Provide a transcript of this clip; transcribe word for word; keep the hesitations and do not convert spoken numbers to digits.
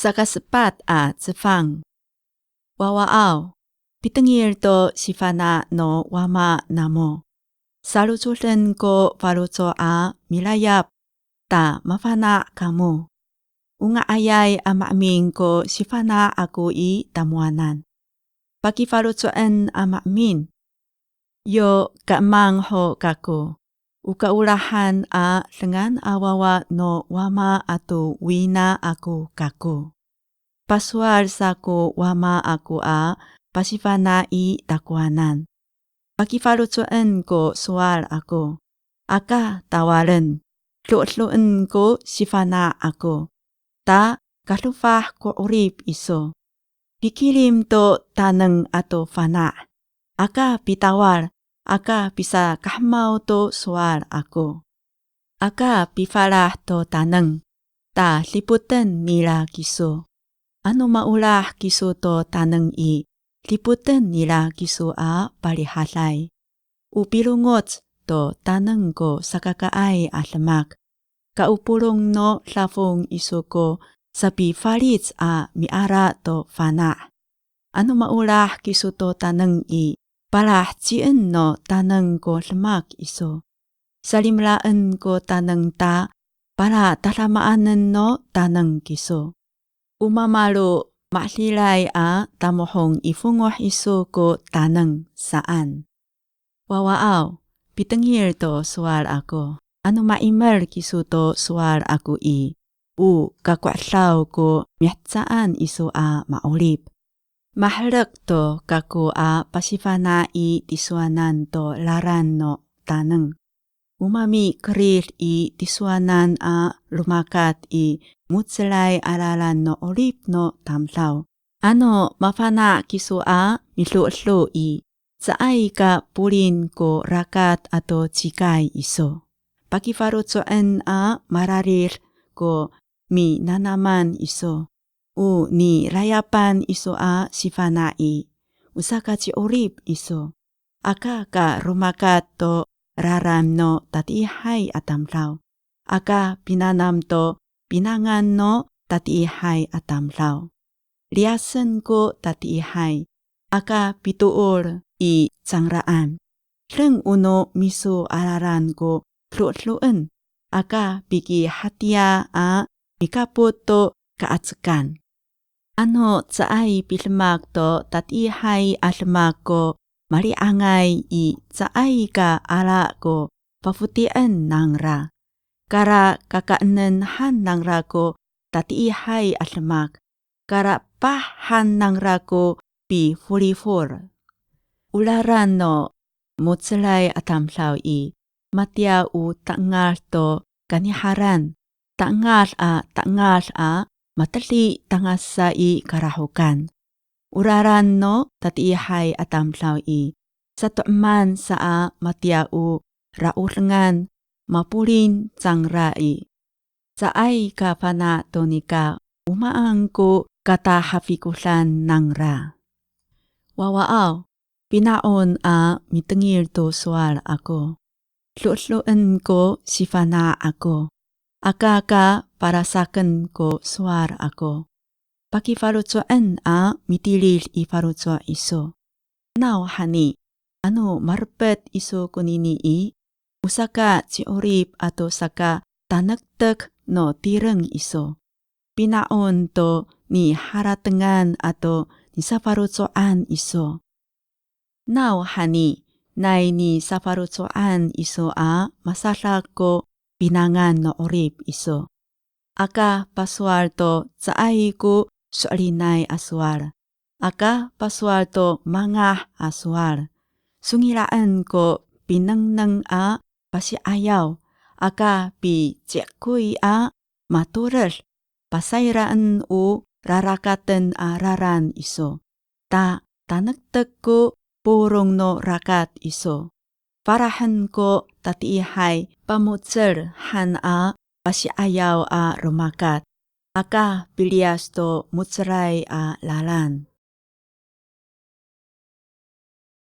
Saka sepat a cefang. Wawaaw, pitengil to sifana' no wama namo. Salocoden ko faloco' a milayap ta mafana' kamo. O nga'ayay a maemin ko sifana' ako i tamowanan. Pakifaloco'en a maemin. Yo kaemang ho kako. O kaolahan a dengan a wawa no wama ato wina ako kako. Pasowal sa ko wama ako a pasifana' i takowanan. Pakifaloco'en ko sowal ako. Aka tawalen. Dodoen ko sifana' ako. Ta kadofah ko 'orip iso. Pikilim to taneng ato fana'. Aka pitawal, aka pisakahemaw to sowal ako. Aka pifalah to taneng, ta dipoten nira kiso. Ano maolah kiso to taneng i, dipoten nira kiso a palihaday. O pilongoc to taneng ko sakakaay a demak. Ka o polong no dafong iso ko sapifalic a miala to fana'. Ano maolah kiso to taneng i, palahecien no taneng ko demak iso. Salimelaen ko taneng ta, palatadamaanen no taneng kiso. O mamalo ma'edilay a tamohong i fongoh iso ko taneng saan. Wawaaw, pitengil to sowal ako. Ano ma'imer kiso to sowal ako i, o kako'edaw ko mihecaan iso a ma'orip. Maherek to kako a pasifana' i tisowanan to lalan no taneng. O mamikerid i tisowanan a romakat i mo^celay a lalan no 'orip no tamdaw. Ano mafana' kiso a midodo i, caay ka polin ko rakat ato cikay iso. Pakifaloco'en a mararid ko minanaman iso. O nilayapan iso a sifana' i, o sakaci'orip iso. Aka ka romakat to raram no tatiihay a tamdaw. Aka pinanam to pinangan no tatiihay a tamdaw. Liyasen ko tatiihay, aka pitoor i cangraan. Deng o no miso a lalan ko dodoen, aka pikihatiya a mikapot to kaacekan. Ano caay pidemak to tatiihay a demak ko mali'angay i, caay ka ala ko pafoti'en nangra. Kala kakaenen han nangra ko tatiihay a demak. Kala pah han nangra ko piforifor. O lalan no mo^celay a tamdaw i, matiya o ta'ngad to kaniharan, ta'ngad a ta'ngad a matedi tangasa i kalahokan. O lalan no tatiihay a tamdaw i, sato'eman sa a matiya o raodengan, mapolin cangra i. Caay ka fana' to nika o maan ko katahafikodan nangra. Wawaaw, pina'on a mitengil to sowal ako. Dodoen ko sifana' ako. Aka ka palasaken ko sowal ako. Pakifaloco'en a mitilid i faloco' iso. Nawhani, ano marepet iso konini i, o sakaci'orip ato sakatanektek no tireng iso. Pina'on to niharatengan ato nisafaloco'an iso. Nawhani, nai nisafaloco'an iso a masadak ko pinangan no 'orip iso. Aka pasowal to caay ko so'elinay a sowal. Aka pasowal to mangah a sowal. Songila'en ko pinengneng a pasi'ayaw. Aka pici'koy a matored. Pasayraen o rarakaten a raran iso. Ta tanektek ko polong no rakat iso. Falahen ko tatiihay pamo^cel han a pasi'ayaw a romakat. Aka piliyas to mo^celay a lalan.